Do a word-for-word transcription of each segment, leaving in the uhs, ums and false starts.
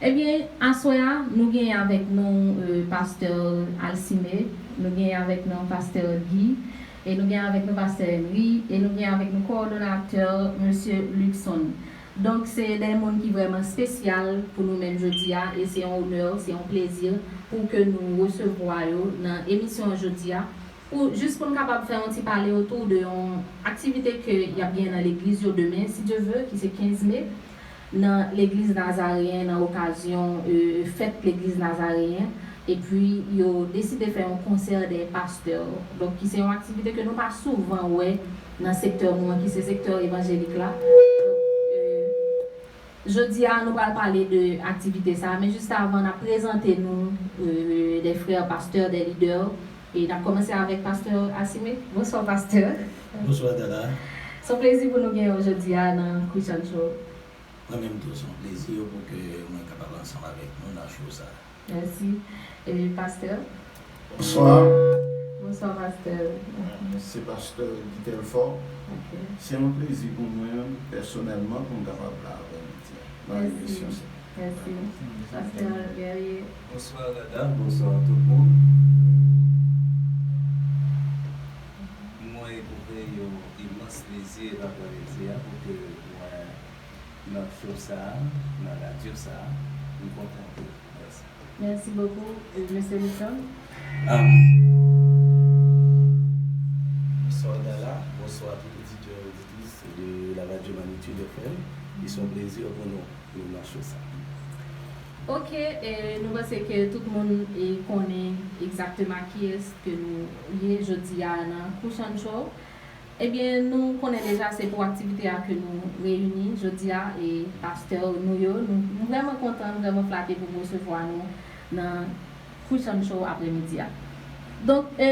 Ebyen, aswè a, nou genyen avèk nou, e, pastè Alcimé, nou genyen avèk nou pastè Guy, e nou genyen avèk nou pastè Henry, e nou genyen avèk nou kowòdonatè, mesye Luckson. Donk, se de moun ki vrèman espesyal pou nou menm jodi a, e se yon onè, se yon plezi pou ke nou resevwa yo nan emisyon an jodi a, pou, jis pou n kapab fè yon ti pale otou de yon aktivite ke y ap gen nan legliz yo demen, si Dye ve, ki se kenz me, nan legliz Nazareyen, nan okazyon, e, fèt legliz Nazareyen. Epi, yo deside fè yon konsè de pastè. Donk, ki se yon aktivite ke nou pa souvan wè nan sektè nou an, ki se sektè evanjelik la. Donk, e, jodi a, nou pral pale de aktivite sa a, men jis avan, n ap prezante nou, e, de frè pastè, de lidè, e n ap kòmanse avèk pastè Asime. Bonswa, pastè. Bonswa, Dada. Se yon plezi pou nou genyen w jodi a nan Christian Show. Mwen menm tou, se yon plezi pou ke mwen kapab ansanm avèk nou nan show sa a. Mèsi. E, pastè? Bonswa. Bonswa, pastè. Se pastè Guy Telfort. Ok. Se yon plezi pou mwen, pèsonèlman, pou m kapab la avè nou nan emisyon sa. Mèsi. Pastè Guerrier. Bonswa, Dada. Bonswa, tout moun. Mwen epwouve yon imans plezi aprèmidi a pou ke mwen nan show sa a, nan radyo sa a, m kontan anpil. Mèsi. Merci beaucoup, euh, Monsieur Luckson. Ah. Bonswa, Dada. Bonswa tout oditè, oditris de la radio Magnitude F M. Se yon plezi pou nou, nou nan show sa. Ok, e nou panse ke tout moun, e, konnen egzakteman kiyès ke nou ye jodi a nan Christian Show. Ebyen, nou konnen deja se pou aktivite a ke nou reyini jodi a, e pastè nou yo, nou, nou vrèman kontan, nou vrèman flate pou resevwa nou nan Christian Show aprèmidi a. Donk, e,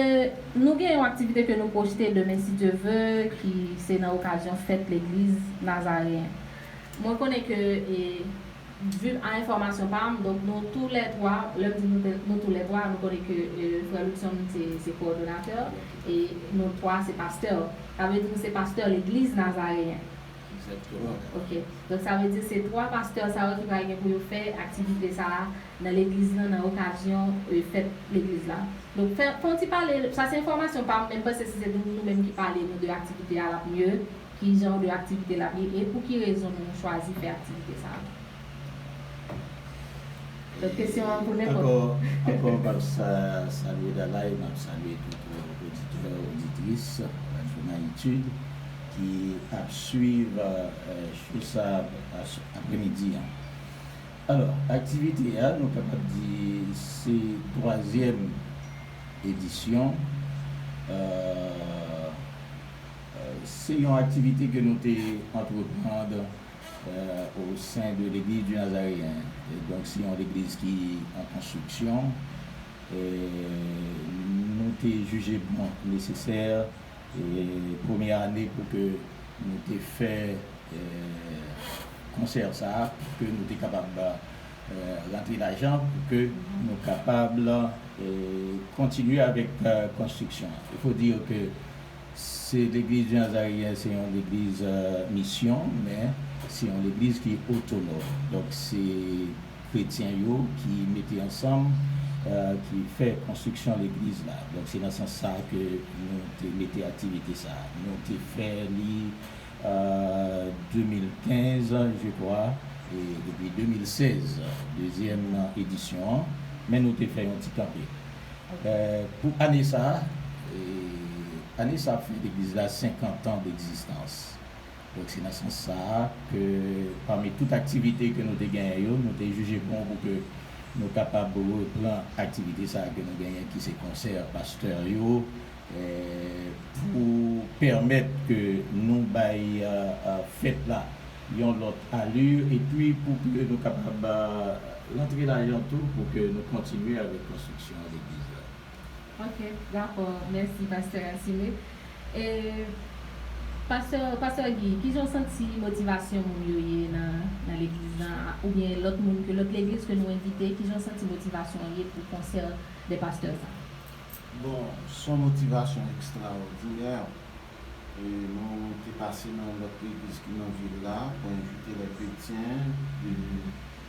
nou gen yon aktivite ke nou pwojte demen, si Dye ve, ki se nan okazyon fèt legliz Nazareyen. Mwen konnen ke, e, vi a enfòmasyon pa m, donk nou toulètwa, lè m di nou, nou toulètwa, nou konnen ke, e, frè Luckson se, se kowòdonatè, e nou twa se pastè. Sa vle di nou se pastè legliz Nazareyen. Egzakteman. Ok. Donk sa vle di se twa pastè sa yo ki pral gen pou yo fè aktivite sa a nan legliz lan, nan okazyon, e, fèt legliz la. Donk, fè, fè yon ti pale, sa se enfòmasyon pa m, men m panse si se nou, nou menm ki pale nou de aktivite a, l ap mye. Ki jan de aktivite l ap ye e pou ki rezon nou chwazi fè aktivite sa a? Donk, kesyon an pou nenpòt. Ankò, ankò, m ap sa-, salye Dada e m ap salye tout, euh, oditè, oditris Radio Magnitude ki ap swiv, euh, show sa a, aprèmidi an. Alò, aktivite a, nou kapab di se twazyèm edisyon. Euh, euh, se yon aktivite ke nou te antreprann, euh, au sein de l'Église du Nazaréen. E donk, se yon legliz ki an konstriksyon. E nou te jije bon, nesesè, e premye ane pou ke nou te fè, e, konsè sa a, pou ke nou te kapab, e, rantre lajan, pou ke nou kapab, e, kontinye avèk, e, konstriksyon an. Il faut dire que se legliz Nazaryen, se yon legliz, e, misyon, men se yon legliz ki otonòm. Donk, se kretyen yo ki mete ansanm, e, ki fè konstriksyon legliz la. Donk, se nan sans sa ke nou te mete aktivite sa a. Nou te fè li, e, de mil kenz, je crois, e depi de mil sèz, dezyèm edisyon an, men nou te fè yon ti kanpe. E, pou ane sa a, e, ane sa a ap fè legliz la senkant an d'egzistans. Donk, se nan sans sa a ke, pami tout aktivite ke nou te genyen yo, nou te jije bon pou ke nou kapab reprann aktivite sa a ke nou genyen, ki se konsè pastè yo, e, pou pèmèt ke nou bay, e, e, fèt la yon lòt ali, epi pou ke nou kapab, e, rantre lajan tou, pou ke nou kontinye avèk konstriksyon legliz la. Ok, dakò. Mèsi, pastè Asime. E, pastè, pastè Guy, kijan w santi motivasyon moun yo ye nan, nan legliz la, oubyen lòt moun ke, lòt legliz ke nou envite, kijan w santi motivasyon an ye pou konsè de pastè sa? Bon, se yon motivasyon ekstraòdinè. E nou te pase nan lòt legliz ki nan vil la, pou envite lè kretyen de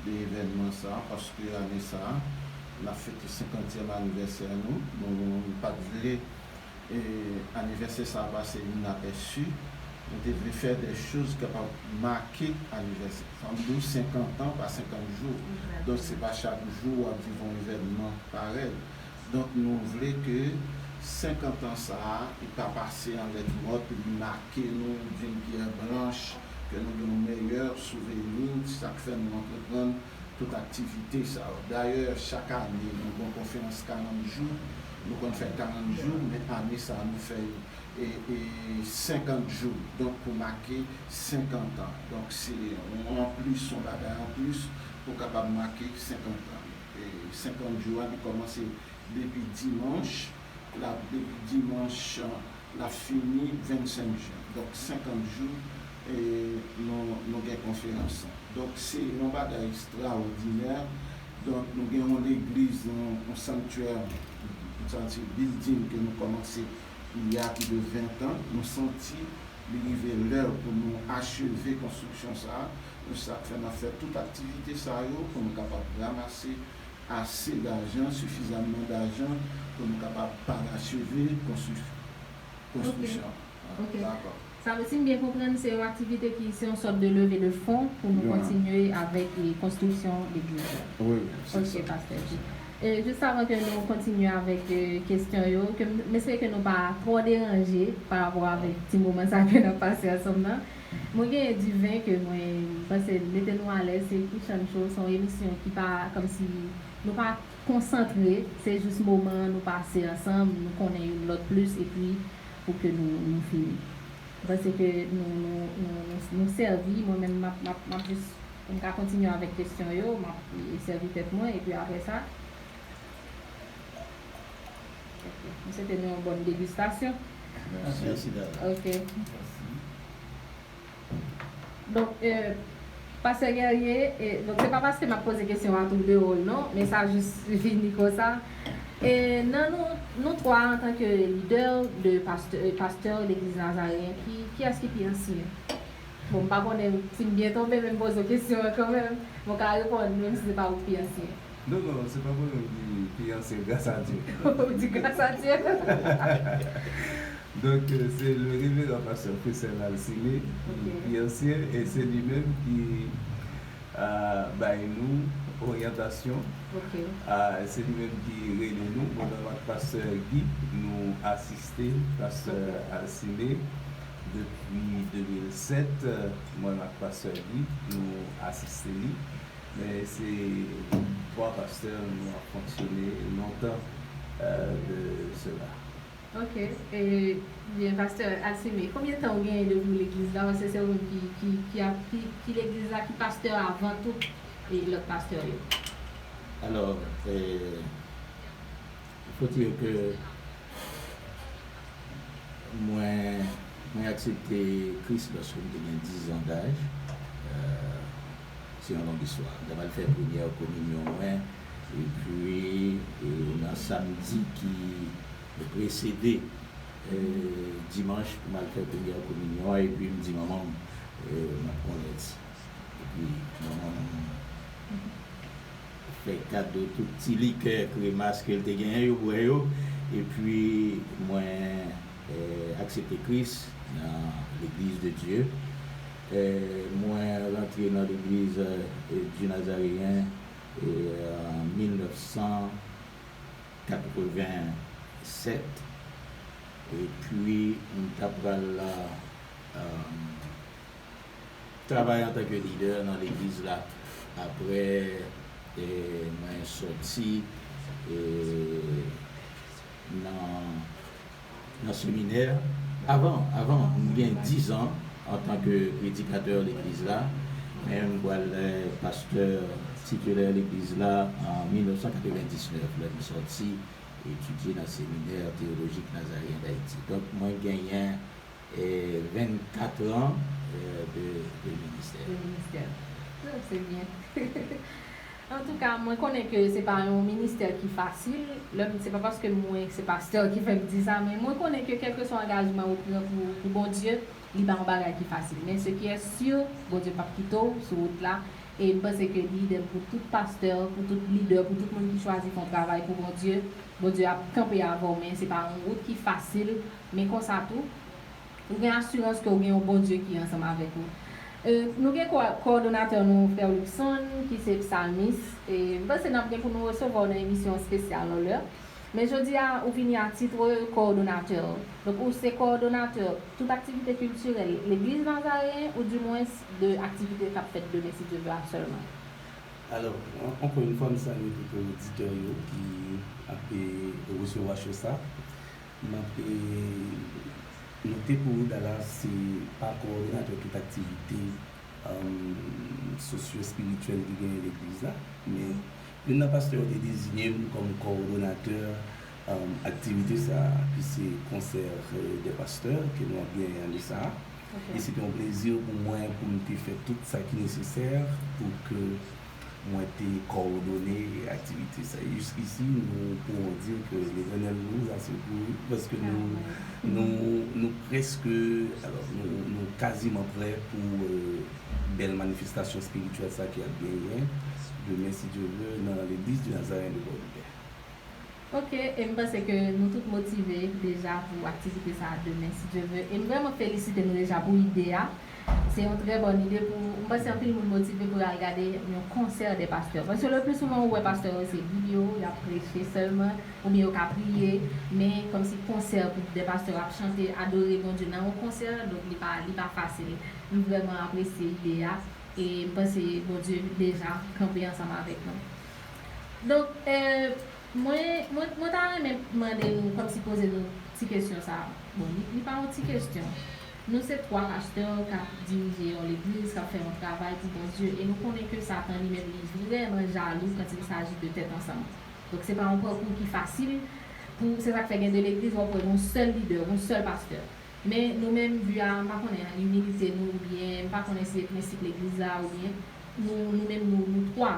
de evènman sa, paske ane sa, n ap fete senkantyèm anivèsè nou. Nou pa t vle e anivèsè sa a pase inapèsi. Nou te vle fè de choz ki kapab make anivèsè. Sa m di w, senkant an pa senkant jou. Donk, se pa chak jou w ap viv yon evènman parèy. Donk, nou vle ke senkant an sa a, li pa pase an lèt mòt, li make nou d'une pierre blanche, ke nou gen yon meyè souvenir, se sa k fè nou antreprann tout aktivite sa yo. Dayè, chak ane, nou gen yon konferans karant jou, nou konn fè karant jou, men ane sa a, nou fè e, e, senkant jou, donk pou make senkant an. Donk, se yon anplis, yon bagay anplis pou kapab make senkant an. E senkant jou a, li kòmanse depi dimanch, l ap depi dimanch, l ap fini vennsenk jen. Donk, senkant jou, e, nou, nou gen konferans lan. Donk, se yon bagay ekstraòdinè. Donk, nou gen yon legliz, yon, yon sanktyè, yon sanktyè building ke nou kòmanse il y a plus de vingt ans. Nou santi li rive lè pou nou acheve konstriksyon sa a. Se sa k fè n ap fè tout aktivite sa yo pou nou kapab ranmase ase dajan, sifizamman dajan pou nou kapab paracheve konstri-, konstriksyon an. Ok. Dakò. Sa vle, si m byen konprann, se yon aktivite ki se yon sòt de leve de fon pou nou kontinye avèk, e, konstriksyon legliz la. Wi, wi, se sa. Ok, pastè. E jis avan ke nou kontinye avèk, e, kesyon yo, ke m, m espere ke nou pa twò deranje pa rapò avèk ti moman sa ke n ap pase ansanm nan. Mwen gen diven ke mwen panse mete nou alèz, se Christian Show, se yon emisyon ki pa kòmsi nou pa konsantre, se jis moman an nou pase ansanm, nou konnen youn lòt plis, epi pou ke nou, nou fini. Mwen panse ke nou, nou, nou, nou, nou sèvi, mwen menm m ap, m ap, m ap jis, pou m ka kontinye avèk kesyon yo, m ap sèvi tèt mwen, epi apre sa, ok, m swete nou yon bòn degustasyon. Mèsi. Mèsi, Dada. Ok. Donk, e, pastè Guerrier, e, donk, se pa paske m ap poze kesyon a tou dewòl, non, men sa jis vini konsa. E, nan nou, nou twa, antanke lidè de pastè, pastè legliz Nazareyen, ki, kiyès ki pi ansyen? Bon, m pa konnen si m byen tonbe, men m poze w kesyon an kanmenm. Bon, w ka reponn, menm si se pa ou ki pi ansyen. Non, non, se pa mwen menm ki pi ansyen, gras a Dye. Ou di gras a Dye. Donk, euh, se le révérend pasteur Frisel Alcimé ki pi ansyen, e se li menm ki, euh, bay nou oryantasyon. Ok. Ah, se li menm ki rele nou. Mwen menm ak pastè Guy, nou asiste pastè Alcimé depi de mil sèt. Mwen ak pastè Guy, nou asiste li. Men se twa pastè nou ap fonksyone lontan, euh, de sela. Ok. E, byen, pastè Alcimé, konbyen tan ou genyen depi w legliz la? Paske se ou menm ki, ki, ki ap, ki, ki legliz la, ki pastè avan tout e lòt pastè yo. Alors, euh, il faut dire que mwen, mwen aksepte Kris lòske m te gen dizan daj. Euh, se yon long istwa. M t al fè premyè kominyon mwen, epi, e, nan samdi ki presede, e, dimanch pou m al fè premyè kominyon an, epi m di manman m, e, m ap konvèti. Epi manman m fè kado tout ti likè, kremas ke l te genyen yo, bwè yo, epi mwen, e, aksepte Kris nan Legliz de Dye. E, mwen rantre nan Legliz, e, di Nazareyen, e, an mil nèf san katrevennsèt, epi m ta pral, e, travay antanke lidè nan legliz la. Apre, e, mwen sòti, e, nan, nan seminè. Avan, avan, m gen dizan antanke predikatè legliz la, men m pral, e, pastè titilè legliz la an mil nèf san katrevendiznèf, lè m sòti etidye nan Seminè Teyolojik Nazareyen Dayiti. Donk, mwen genyen e vennkat an, e, de, de ministè. De ministè. Non, se byen. Antouka, mwen konnen ke se pa yon ministè ki fasil. Lè m, se pa paske mwen se pastè ki fè m di sa, men mwen konnen ke kèlkeswa angajman ou pran pou, pou Bondye, li pa yon bagay ki fasil. Men ce qui est sûr, Bondye p ap kite w sou wout la. E m panse ke li idèm pou tout pastè, pou tout lidè, pou tout moun ki chwazi fè yon travay pou Bondye. Bondye ap kanpe avè w, men se pa yon wout ki fasil. Men konsa tou, ou gen asirans ke w gen yon Bondye ki ansanm avèk ou. E, nou gen kò-, kowòdonatè nou, frè Luckson, ki se psalmis. E, m panse n ap gen pou nou resevwa w nan emisyon espesyal yon lè. Men jodi a, ou vini a tit kowòdonatè. Donk, ou se kowòdonatè tout aktivite kiltirèl Legliz Nazaren, ou dimwens de aktivite k ap fèt demen, si Dye vle, a sèlman. Alò, an-, ankò yon fwa, m salye tout oditè yo ki ap, e, resevwa cho sa. M ap, e, note pou ou, Dallas, se pa kowòdonatè tout aktivite, um, sosyo-espirityèl ki genyen legliz la, men youn nan pastè yo te deziye m kòm kowòdonatè, um, aktivite sa a, ki se konsè, e, dè pastè ke nou ap genyen ane sa a. Ok. E se te yon plezi pou mwen pou m te fè tout sa ki nesesè pou ke mwen te kowòdone aktivite sa. E jiskisi, nou pouvwa di ke Letènèl nous a secourus, paske nou, Amen. nou, nou prèske, alò, nou, nou kaziman prè pou, e, bèl manifestasyon espirityèl sa ki ap genyen demen, si Dye vle, nan Legliz di Nazaren de Pòdpè. Ok, e m panse ke nou tout motive deja pou aktivite sa a demen, si Dye vle. E m vrèman felisite nou deja pou ide a. Se yon trè bòn ide pou, m panse anpil moun motive pou y al gade yon konsè de pastè. Paske le pli souvan ou wè pastè yo se Bib yo, y ap preche sèlman, oubyen yo ka priye, men kòmsi konsè pou de pastè ap chante, adore Bondye nan yon konsè, donk li pa, li pa fasil. M vrèman apresye ide a, e m panse Bondye deja kanpe ansanm avèk nou. Donk, e, Mwen, mwen, mwen ta renmen mande nou, kòmsi poze nou ti kesyon sa a. Bon, li, li pa yon ti kesyon. Nou se twa pastè k ap dirije yon legliz, k ap fè yon travay pou Bondye, e nou konnen ke Satan li menm li vrèman jalou quand il s'agit de tèt ansanm. Donk, se pa yon pakou ki fasil pou, se sa k fè gen de legliz, w ap wè yon sèl lidè, yon sèl pastè. Men nou menm, vi a, m pa konnen, imilite nou, oubyen, m pa konnen si se prensip legliz la, oubyen, nou, nou menm, nou, nou twa.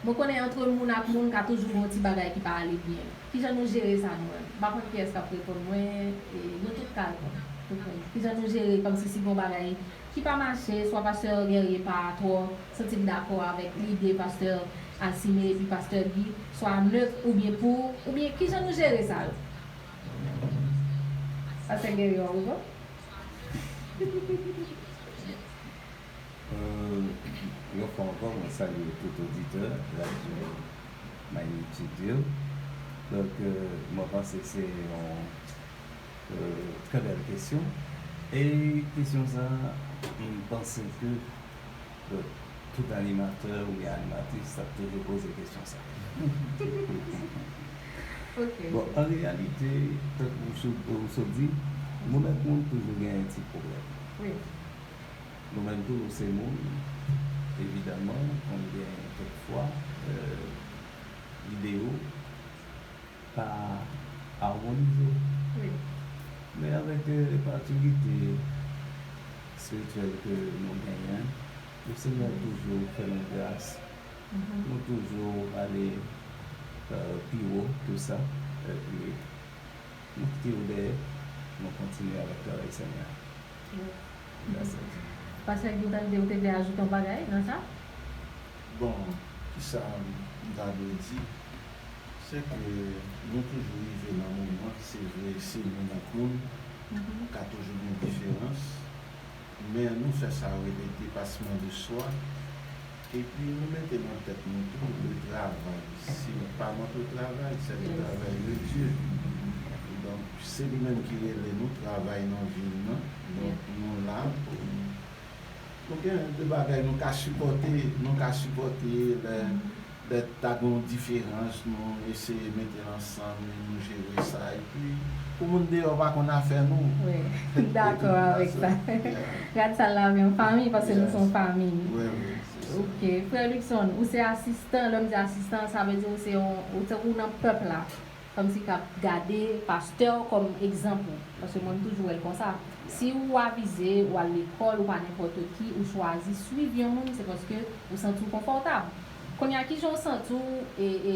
Mwen konnen antre moun ak moun ka toujou gen yon ti bagay ki pa ale byen. Kijan nou jere sa nou menm? M pa konn kiyès k ap reponn mwen, e nou tout ka reponn. Tout moun. Kijan nou jere kòmsi si gen yon bagay ki pa mache, swa pastè Guerrier pa twò santi l dakò avèk lide pastè Alcimé epi pastè Guy, swa nèt oubyen pou, oubyen kijan nou jere sa yo? Pastè Guerrier, w ap reponn? Euh, yon fwa ankò, mwen salye tout oditè radyo Magnitude yo. Donk, euh, mwen panse se yon, euh, trè bèl kesyon. E kesyon sa, m panse ke, euh, tout animatè oubyen animatris ap toujou poze kesyon sa. Ok. Bon, an reyalite, tankou w sot, w sot di, moun ak moun toujou gen ti pwoblèm. Wi. Nou menm tou, nou se moun, evidaman, konn gen kèk fwa, euh, ide yo pa awonize. Wi. Men avèk, euh, matirite espirityèl ke nou genyen, Lesenyè toujou fè nou gras. Mhm. Nou toujou ale, euh, pi wo ke sa. Epi, nou kite yo dèyè, nou kontinye avèk travay Senyè a. Wi. Gras a Dye. Pastè Guy, ou ta, ou te vle ajoute yon bagay nan sa? Bon, kisa m ta vle di? Se ke nou toujou rive nan moman, se vre, se moun ak moun, mhm, ka toujou gen diferans, men nou fè sa yo rele depasman de swa, epi nou mete nan tèt nou tou le travay. Si nou pa montre travay, c'est le travail de Dieu. Donk, se li menm ki rele nou travay nan vi n nan. Donk, nou la pou nou gen de bagay nou ka sipòte, nou ka sipòte lè, lè ta gen yon diferans, nou eseye mete l ansanm e nou jere sa. Epi, pou moun deyò pa konn afè nou. Wi, dakò avèk sa. Yeah. Gad sa l lave yon fanmi, paske nou se yon fanmi. Wi, wi, se sa. Ok. Frè Luckson, ou se asistan, lè m di asistan, sa vle di ou se yon, ou se, ou nan pèp la. Kòmsi k ap gade pastè w kòm egzanp ou. Paske mwen, m toujou wè l konsa. Si ou avize, ou al lekòl, ou pa nenpòt ki, ou chwazi swiv yon moun, se paske ou santi w konfòtab. Kounye a, kijan w santi w, e, e,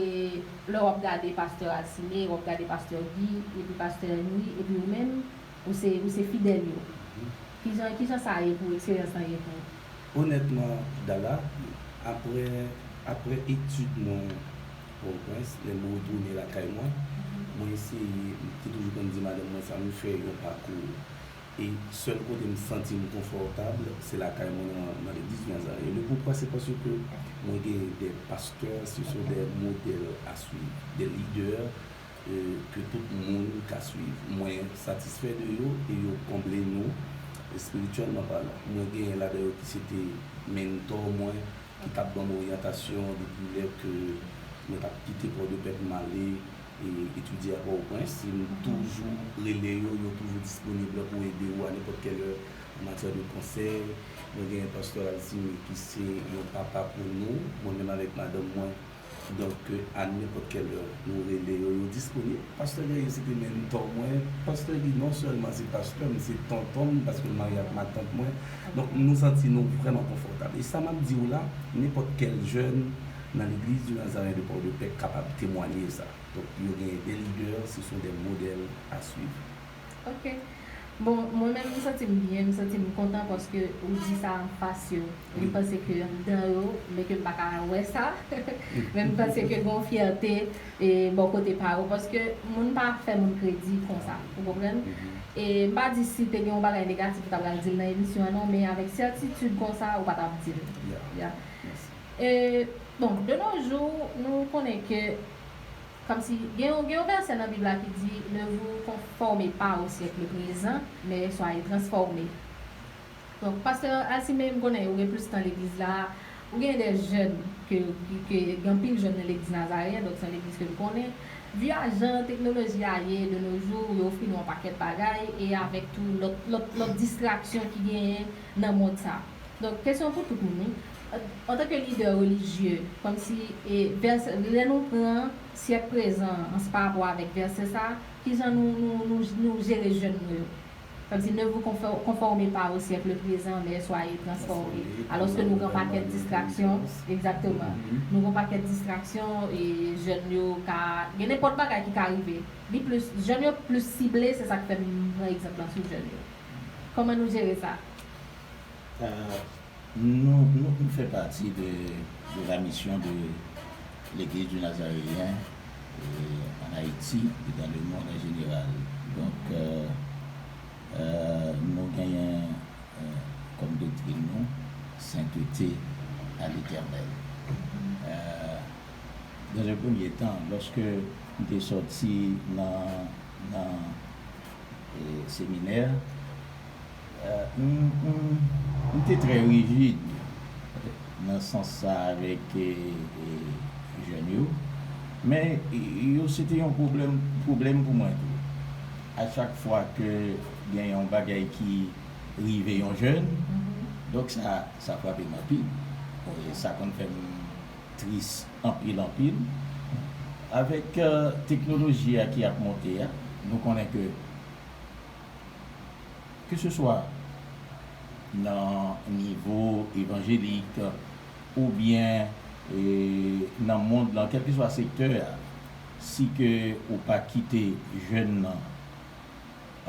lè w ap gade pastè Alcimé, w ap gade pastè Guy, epi pastè Henry, epi ou menm, ou se, ou se fidèl yo? Kijan, kijan sa ye pou ou, eksperyans lan ye pou ou? Onètman, Dala, apre, apre etid mwen Pòtoprens, lè m retounen lakay mwen, mwen eseye, m te toujou konn di madanm mwen sa, m fè yon pakou. E sèl kote m santi m konfòtab, se lakay mwen nan, nan legliz Nazaryen. Le poukwa, se paske mwen gen de pastè, se son de modèl a swiv, de lidè, e, ke tout moun ka swiv. Mwen satisfè de yo e yo konble nou espirityèlman palan. Mwen genyen ladan yo ki se te mentò mwen, ki t ap ban m oryantasyon depi lè ke mwen t ap kite Pòdepè pou m ale, e, etidye a Pòtoprens. E m toujou rele yo, yo toujou disponib pou ede ou a nenpòt kèl lè an matyè de konsèy. Mwen genyen pastè Alcime ki se yon papa pou nou. Mwen menm avèk madanm mwen, donk, a nenpòt kèl lè nou rele yo, yo disponib. Pastè Guerrier se te mentò mwen. Pastè Guy non sèlman se pastè m, se tonton m, paske l marye ak matant mwen. Donk, nou santi nou vrèman konfòtab. E sa m ap di w la, nenpòt kèl jèn nan Legliz di Nazaryen de Pòdepè kapab temwanye sa. Donk, yo genyen de lidè, ce sont des modèles à suivre. Ok. Bon, mwen menm, m santi m byen, m santi m kontan paske ou di sa anfas yo. M panse ke anndan yo, men ke m pa ka wè sa. Men m panse ke gen yon fyète e bò kote pa yo, paske moun pa fè moun kredi konsa, ou konprann? E m pa di si te gen yon bagay negatif, ou ta pral di l nan emisyon an, non, men avèk sètitid konsa, ou pa t ap di l. Ya. E, bon, de nos jours, nou konnen ke Kòmsi, gen yon, gen yon vèsè nan Bib la ki di, ne vous conformez pas au siècle présent, mais soyez transformés. Donk, pastè Alcime, m konnen ou gen plis tan legliz la, ou gen de jèn ke, ke, ke gen anpil jèn nan legliz Nazaryen, donk se yon legliz ke m konnen. Vi a jan teknoloji a ye de nos jours, yo ofri nou yon pakèt bagay, e avèk tou lòt, lòt, lòt distraksyon ki genyen nan mond sa. Donk, kesyon pou tout moun, wi. Antanke lidè relijye, kòmsi, e, vèsè, lè nou pran syèk prezan an pa rapò avèk vèsè sa, kijan nou, nou, nou, nou jere jèn nou yo? Kòmsi, ne vous conformez pas au siècle présent, mais soyez transformés. Alòske nou gen pakèt distraksyon, egzakteman. Nou gen pakèt distraksyon, e jèn yo ka, gen nenpòt bagay ki ka rive. Li plis, jèn yo plis sible, se sa k fè m pran egzanp lan sou jèn yo. Kòman nou jere sa? Nou, nou, nou fè pati de, de la mission de l'Église du Nazaréen, euh, en Haïti et dans le monde en général. Donk, euh, euh, nou genyen, euh, kòm doktrin nou, sainteté à l'Éternel. Euh, dans un premier temps, lòske m te sòti nan, nan, e, seminè, m, m, m te trè rijid nan sans sa avèk, e, e, jèn yo. Men, e, yo se te yon pwoblèm, pwoblèm pou mwen tou. A chak fwa ke gen yon bagay ki rive yon jèn, donk sa, sa frape m anpil. E sa konn fè m tris anpil, anpil. Avèk, e, teknoloji a ki ap monte a, nou konnen ke keseswa nan nivo evanjelik oubyen, e, nan mond lan, kèlkeswa sektè a, si ke ou pa kite jèn nan,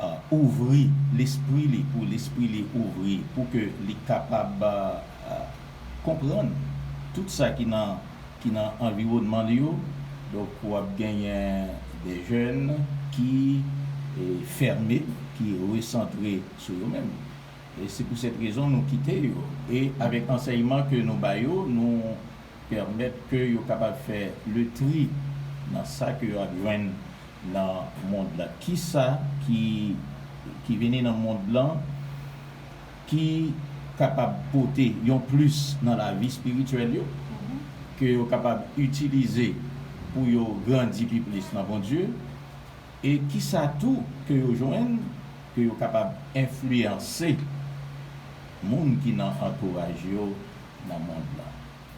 a, ouvri lespri li, pou lespri li ouvri, pou ke li kapab, a, konprann tout sa ki nan, ki nan anviwònman li yo. Donk, w ap genyen de jèn ki, e, fèmen, ki resantre sou yo menm. E se pou sèt rezon nou kite yo. E avèk ansèyman ke nou ba yo, nou pèmèt ke yo kapab fè le tri nan sa ke yo ap jwenn nan mond lan. Kisa ki, ki vini nan mond lan ki kapab pote yon plis nan lavi espirityèl yo, ke yo kapab itilize pou yo grandi pi plis nan Bondye, e kisa tou ke yo jwenn ke yo kapab enfliyanse moun ki nan antouraj yo nan mond lan.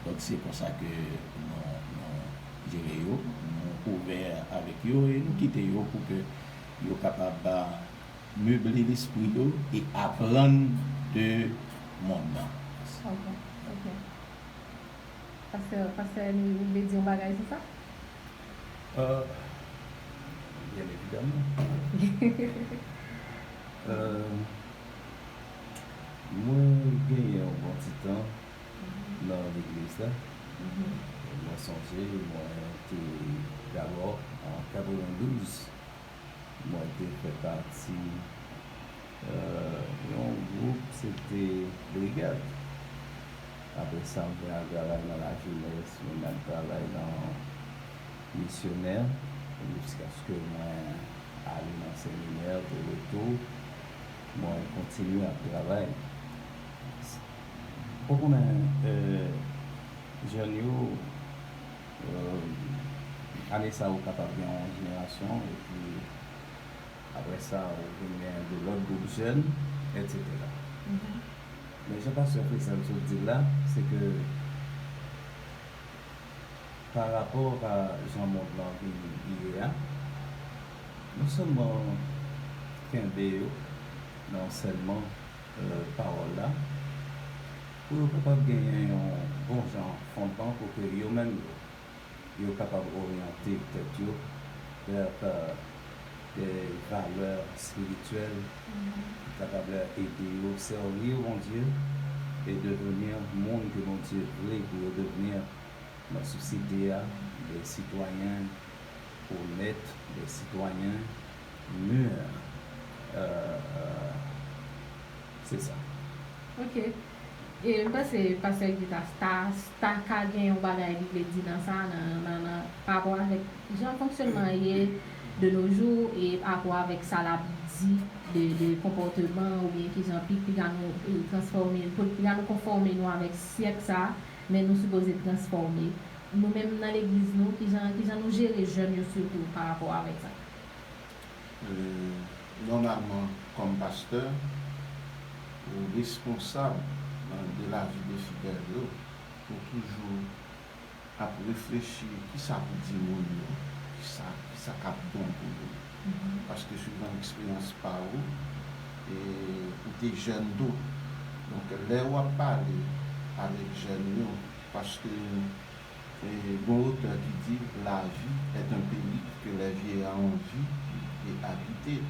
Donk, se konsa ke nou, nou jere yo, nou ouvè avèk yo e nou kite yo pou ke yo kapab meble lespri yo e aprann de mond lan. Ok, ok. Pastè, pastè Henry, ou vle di yon bagay sou sa? Euh, byen evidaman. Euh, Mwen genyen yon bon ti tan nan legliz la. Mwen sonje mwen te, dabò, an katrevendouz, mwen te fè pati, euh, yon gwoup, se te Brigad. Apre sa, mwen al travay nan lajenès, mwen al travay nan misyonè, jiskaske mwen ale nan seminè, de retou, mwen kontinye ap travay. Ou konnen, euh, jèn yo, euh, ane sa yo kapab gen yon jenerasyon, epi apre sa, ou vin gen de lòt gwoup jèn, etsetera. Men jan pastè Frisel sot di l la, se ke pa rapò a jan mond lan vin ye a, non sèlman kenbe yo nan ansèyman, euh, pawòl la, pou yo kapab genyen yon bon jan fondman pou ke yo menm yo, yo kapab oryante tèt yo vè, euh, de valè espirityèl ki kapab ede yo sèvi Bondye e devni moun ke Bondye vle pou yo devni nan sosyete a, de sitwayen onèt, de sitwayen mûr. Euh, euh, se sa. Ok. E m panse pastè Guy ta, ta, ta ka gen yon bagay li vle di nan sa, nan, nan, nan, pa rapò avèk jan fonksyònman an ye de nos jours e pa rapò avèk sa Labib di de, de konpòteman oubyen kijan pi, piga nou, e, transfòme, pou piga nou konfòme nou avèk syèk sa, men nou sipoze transfòme. Nou menm nan legliz nou, kijan, kijan nou jere jèn yo sitou pa rapò avèk sa? Euh, nòmalman, kòm pastè, ou responsab, euh, de lavi de fidèl yo, ou toujou ap reflechi kisa pou di moun yo, kisa, kisa k ap bon pou yo. Paske swivan eksperyans pa ou, e ou te jèn tou. Donk, lè w ap pale avèk jèn yo, paske E gon otè ki di, la vie est un pays que les vieillards ont vu et habité.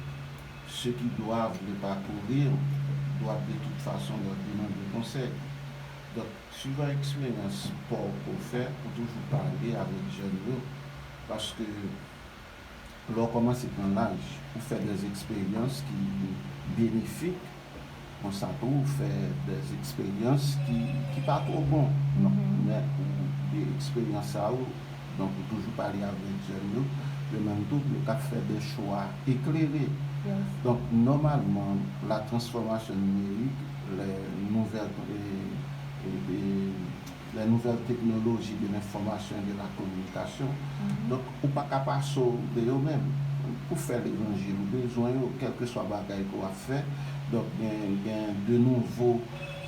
Ceux qui doivent le parcourir doivent de toute façon leur demander conseil. Donk, swivan eksperyans pa w ke w fè, ou toujou pale avèk jèn yo, paske lè w kòmanse pran laj, ou fè dè eksperyans ki benefik, konsa tou ou fè dè eksperyans ki, ki pa twò bon. Men ou de eksperyans sa yo, donk ou toujou pale avèk jèn yo, yo menm tou, yo ka fè dè chwa eklere. Donk, nòmalman, la transformation numérique, les nouvelles, e, e, e, les nouvelles technologies de l'information et de la communication. Donk, ou pa ka pase w de yo menm. Pou fè levanjil, ou bezwen yo, kèlkeswa bagay ke w ap fè. Donk, gen, gen de nouvo,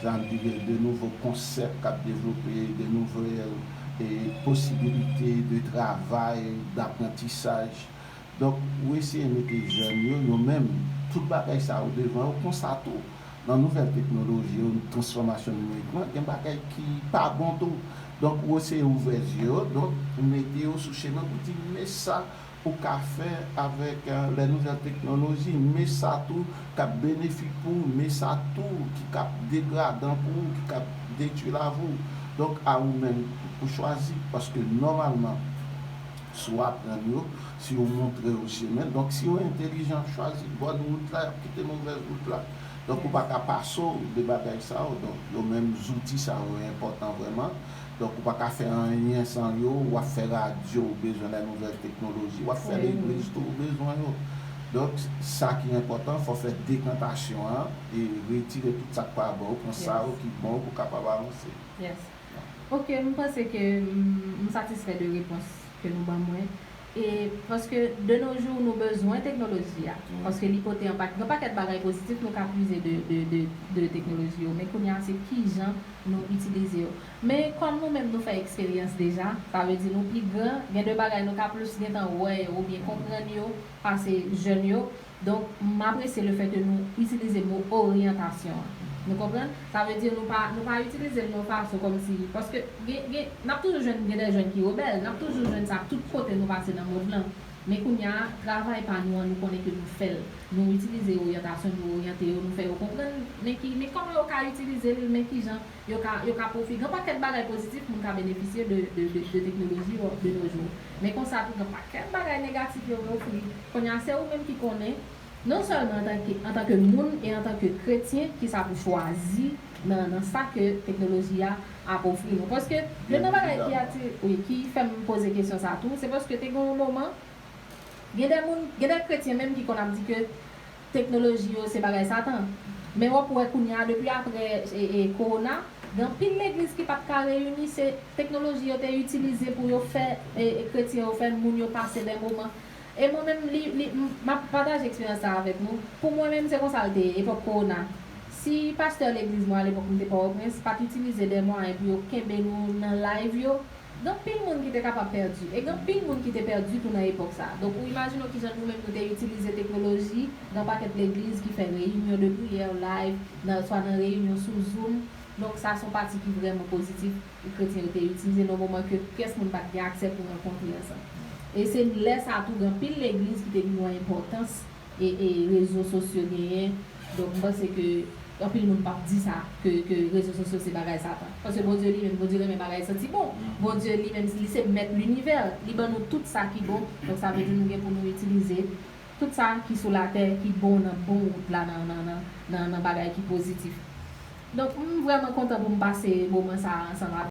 jan di, gen de nouvo konsèp k ap devlope, de nouvèl, e, posibilite de travay, daprantisaj. Donk, ou eseye mete jèn yo, yo menm, tout bagay sa yo devan yo, konsa tou, nan nouvèl teknoloji yo, transfòmasyon nimerik lan, gen bagay ki pa bon tou. Donk, ou eseye ouvè zye yo, donk, ou mete yo sou chemen pou di, men sa ou ka fè avèk, euh, les nouvelles technologies, men sa tou k ap benefik pou ou, men sa tou ki k ap degradan pou ou, ki k ap detwi lavi w. Donk, a ou menm pou chwazi, paske nòmalman, si w aprann yo, si w montre yo chemen. Donk, si yo entelijan, y ap chwazi bòn wout la, y ap kite movèz wout la. Donk, ou pa ka pase w de bagay sa yo. Donk, yo menm zouti sa yo enpòtan vrèman. Donk, ou pa ka fè anyen san yo. W ap fè radyo, ou bezwen les nouvelles technologies. W ap fè legliz tou, ou bezwen yo. Donk, sa ki enpòtan, fò w fè dekantasyon an e retire tout sa k pa bon, ou pran sa yo ki bon pou w kapab avanse. Yes. Ok, m panse ke m, m satisfè de repons ke nou ban mwen. E paske de nos jours nou bezwen teknoloji a. Paske li pote yon pa, yon pakèt bagay pozitif nou ka tire de, de, de, de teknoloji yo. Men kounye a se kijan nou itilize yo. Men kòm nou menm nou fè eksperyans deja, sa vle di nou pi gran, gen de bagay nou ka plis gentan wè yo oubyen konprann yo pase jèn yo. Donk, m apresye lefètke nou itilize mo oryantasyon an. Nou konprann? Sa vle di nou pa, nou pa itilize l nan yon fason kòmsi, paske gen, gen, n ap toujou jwenn, gen de jèn ki rebèl, n ap toujou jwenn sa tout kote nou pase nan mond lan. Men kounye a, travay pa nou an, nou konnen ke nou fè l. Nou itilize oryantasyon, nou oryante yo, nou fè yo konprann men ki, men kòman yo ka itilize l, men kijan yo ka, yo ka pwofite. Gen pakèt bagay pozitif moun ka benefisye de, de, de, de teknoloji yo de nos jours. Men konsa tou, gen pakèt bagay negatif yo ofri. Kounye a, se ou menm ki konnen, non sèlman antanke, antanke moun e antanke kretyen, ki sa pou chwazi nan, nan sa ke teknoloji a ap ofri nou. Paske, youn nan bagay ki atire, wi, ki fè m poze kesyon sa tou, se paske te gen yon moman, gen de moun, gen de kretyen menm ki konn ap di ke teknoloji yo se bagay Satan. Men w ap wè kounye a, depi apre e, e, kowona, gen anpil legliz ki pa t ka reyini, se teknoloji yo te itilize pou yo fè e, e, kretyen yo, fè moun yo pase de moman. E mwen menm, li, li, m ap pataje eksperyans sa avèk nou. Pou mwen menm, se konsa l te ye, epòk kowona. Si pastè legliz mwen alepòk, m te Pòtoprens, pa t itilize de mwayen pou yo kenbe nou nan live yo, gen anpil moun ki te kapab pèdi. E gen anpil moun ki te pèdi tou nan epòk sa. Donk, ou imajine w kijan nou menm nou te itilize teknoloji nan pakèt legliz ki fè reyinyon de priyè live, nan, swa nan reyinyon sou Zoom. Donk, sa se yon pati ki vrèman pozitif. Kretyen yo te itilize nan moman ke pyès moun pa t gen aksè pou rankontre ansanm. E se lè sa a tou, gen anpil legliz ki te vin wè enpòtans e, e rezo sosyo genyen. Donk, m panse ke anpil moun p ap di sa, ke, ke rezo sosyo se bagay Satan. Paske Bondye li menm, Bondye renmen bagay santi bon. Bondye li menm, li se mèt linivè. Li ban nou tout sa ki bon. Donk, sa vle di nou gen pou nou itilize tout sa ki sou latè, ki bon nan bon wout la, nan, nan, nan, nan, nan bagay ki pozitif. Donk, m vrèman kontan pou m pase moman sa a ansanm avèk